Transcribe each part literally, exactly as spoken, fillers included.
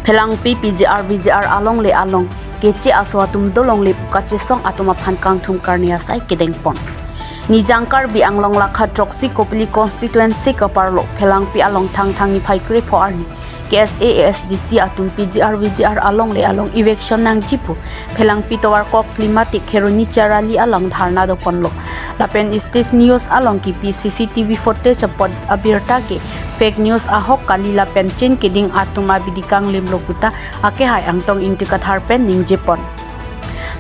Phelangpi P G R V G R alongle along keche aso atum dolongle pu kachesong atum aphan kangthum karni asai kedengpon. Nijang Karbi Anglong lakha throksi Kopili constituency kaparlo Phelangpi along Thangthang niphai krepho arni K S A A S D C atum P G R V G R alongle along eviction nangji pu Phelangpi tovar kok Klimati Kheroni Charali along dharna doponlo. Lapen State News along kipi C C T V footage apot abirta ke fake news ahok kali lapen chin keding atum abidi kanglimlo puta akehai Angtong Ingti Kathar pen ningjepon.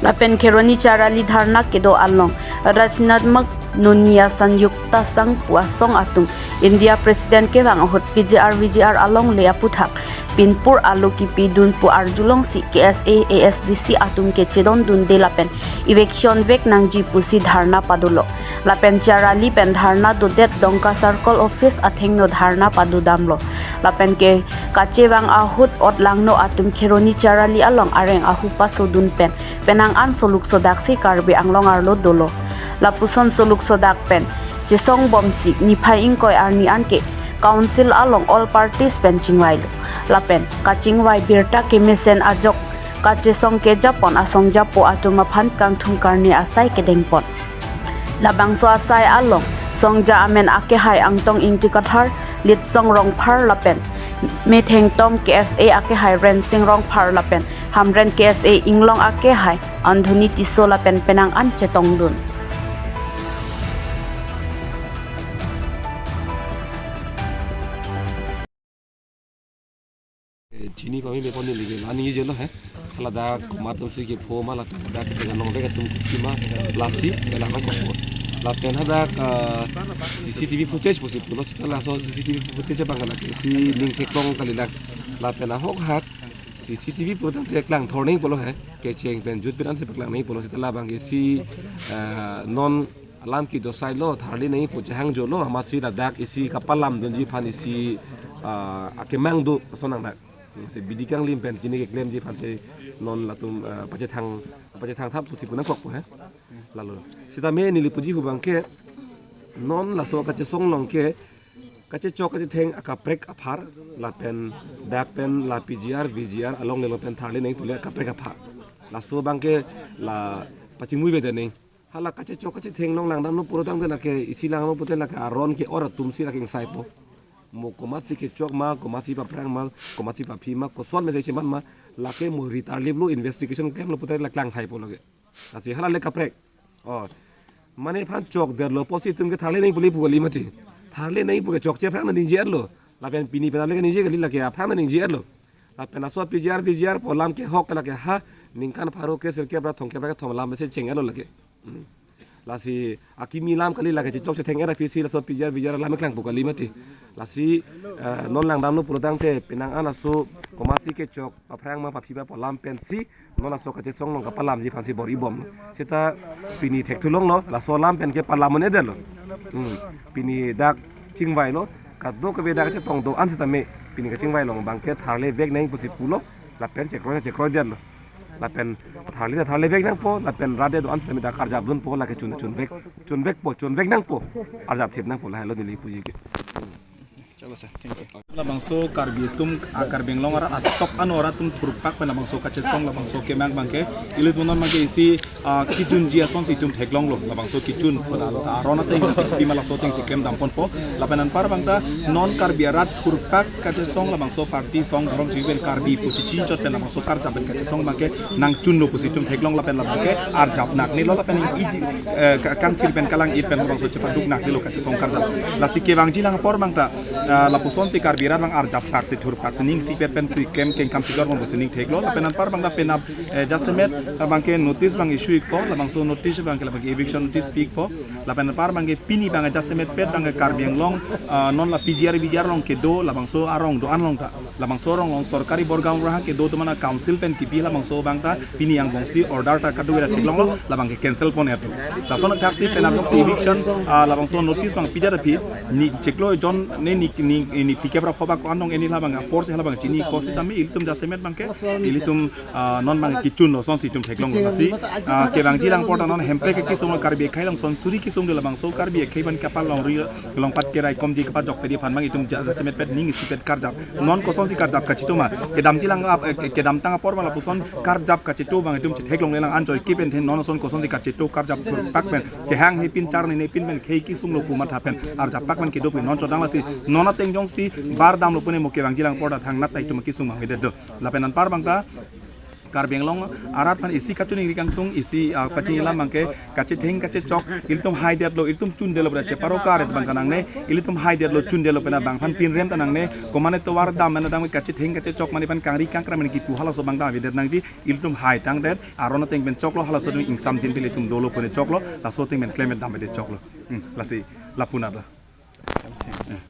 Lapen Kheroni Charali dharna kedo along rachnatmak Noniya Sanyukta Sangh pu asong atum India President kevang ahut P G R V G R alongle aputhak pinpur alo kipidun pu arjulongsi K S A A S D C atum kechedondunde lapen eviction vek nangji pusi dharna padolo. Lapen Charali pen dharna dodet Dongka Circle Office athengno dharna padodamlo. Lapen ke kachevang ahut otlangno atum Kheroni Charali along areng ahu pasodun pen penang an soluk sodaksi Karbi Anglong arlo dolo. Lapuson soluk sodak pen chesongbomsi niphai ingkoi arni anke Council along all parties pen chingvailo. Lapen kachingvai birta kemesen ajok kachesong kejapon asong japo atum aphan kangthum karni asai kedengpon. Labangso asai along songja amen akehai Angtong Ingti Kathar, Litsong Rongphar lapen methengtom K S A akehai Rensing Rongphar lapen Hamren K S A Inglong akehai Andhuni Tisso lapen penang an chetongdun. Eh, chini pami bepon ni ligi lani je lo he. Ladak komat atum si kepho ma ladak ladak ke nong bek atum kuchi ma lasi bela ma kepho. Lapen hadak, ah, C C T V footage pusi pulo sita laso C C T V footage abang lake isi ning theklong kalilang. Lapen ahok hak C C T V pulo tangte klang thor nangji pulo he. Kecheng pen jut pen ansi paklang nangji pulo sita labang ke isi, ah, non alam kedo asai lo, tharli nangji pu chehangjo lo, amatsi ladak isi kapalamdunji aphan isi, ah, akemang do ason nang dak. Si bidi kanglim pen kini keklemji aphan si non latum, ah, pachethang, pachethang thap pusi pu nangkok pu he. Lalo. Sitame neli puji hu abang ke non laso kachesong along ke kachechok kachetheng akaprek aphar lapen dak pen la P G R, V G R alongle lo pen tharli nangji pule akaprek aphar. Laso abang ke la pachingvai beda nangji. Hala kachechok kachetheng along langdamlo pulo tangte lake isi langdamlo pute lake aron ke-or atum si lake ingsaipo. Mo komatsi kechok ma, komatsi paphrang ma, komatsi paphi ma, koson mesen cheman ma, lake mo ritar lip lo investigation klemlo pute lake klangthaipo lake. Lasi hala le kaprek. Oh. Mane aphan chokdetlo pusi itum ke tharli nangji pule pu kali mati. Tharli nangji pu ke chokche aphrang nangji-etlo. Lapen pini pen ale nangji kali lake aphrang nangji-etlo. Lapen laso P G R, V G R pu alam ke ahok lake ha ningkan pharo kre sirkep ra thomkep ra kethom alam mesen cheng-etlo lake. Hmm. Lasi akimi alam kali lake chechok chetheng-et aphi si laso P G R, V G R alam klangpo kali mati. Lasi, eh, non langdamlo pulo tangte penang an laso komatsi kechok paphrang ma paphi ma pu alam pensi non laso kachesong along kapalamji aphan si bor-ibom. Sita pini thekthulonglo, laso alam pen ke palam un-edetlo. Hmm. Pini dak chingvailo, kadokave dak chetong do-an sitame pini kachingvai along abang ke tharli vek nangji pusi pulo, lapen chekroi chekroidetlo. Lapen tharli tharli vek nangpo, lapen rat det do-an sitame dak arjapdunpo, lake chun chunvek, chunvekpo, chunvek nangpo, arjapthip nangpo, lahelo neli puji ke. Chalo sir, thank you. Labangso Karbi atum, ah, Karbi Anglong arat atok ano arat atum thurpak pen labangso kachesong labangso kemang abang ke, ilitum non abang ke isi, ah, kejunji asonsi itum theklonglo, labangso kejun pen aron ateng si pima laso ateng si klemdamponpo, lapen anpar abang ta non Karbi arat thurpak kachesong labangso party song dhorom chipen Karbi pu chichinchot pen labangso karjap pen kachesong abang ke nangchunlo pusi itum theklong lapen labang ke arjap naknelo lapen iji, eh, ka-, kangchir pen kalang-it pen labangso chepaduk naknelo kachesong karjap. Lasi kevangji lang apor abang ta, ah, lapusonsi Karbi arat abang arjappak si thurpak si ningsipet pensi klem kengkam sidor abang pusi ning theklo lapen anpar abang ta penap, eh, jasemet abang ke notice abang issue ikpo labangso notice abang ke labang ke eviction notice pi ikpo. Lapen anpar abang ke pini abang jasemet pet abang ke Karbi Anglong, ah, non la P G R V G R along kedo labangso arong do-an along ta. Labangso arong along sorkari borgaon rahang kedo atum an council pen kipi labangso abang ta pini angbongsi order ta kadokave theklonglo labang ke cancel pon-etlo. Lason thaksi penap ajoksi eviction, ah, labangso notice abang pidet aphi ni chiklo jon ne ni Ni, ni phike pra phoba ko anong eni labang apor si labang chini ko sitame ilitum jasemet abangke ilitum, ah, non abang kechun lo asonsi itum theklong lo. Lasi, ah, kevangji lang apor ta non Hemprek kesung lo, Karbi akhei along son suri kesung lo, labangso Karbi akhei abang kapalongri along pat keraikomji kapajok pedi aphan abang itum ja-, jasemet pet ning isipet karjap. Non kosonsi karjap kacheto ma. Kedamji lang ap-, eh, kedamtang apor ma lapuson karjap kacheto abang itum chetheklongle lang, anchoi kipen then non ason kosonsi kacheto karjap thurpak pen, chehang hepin, charni nepin pen, khei kesung lo pu matha pen arjappak pen kedo pen non chodang. Lasi non ateng jongsi bar damlo pune mo kevangji lang apor ta thangnat ta itum kesung abang avedet do. Lapen anpar abang ta Karbi Anglong arat aphan isi kachiningri kangtung, isi, ah, pachini alam abangke kachetheng kachechok, ilitum haidetlo, ilitum chundetlo pada cheparo karet abang ta nangne, ilitum haidetlo chundetlo pen abang aphan pinrem ta nangne, komane tovar dam pen adang kachetheng kachechok mane pen kangri kangkra mane kipu halaso abang ta avedet nangji, ilitum haitangdet, aron ateng pen choklo, halaso atum ingsamjin pen ilitum dolo pune choklo, laso ateng pen klemet damde choklo. Hmm, lasi, lapu nat lo.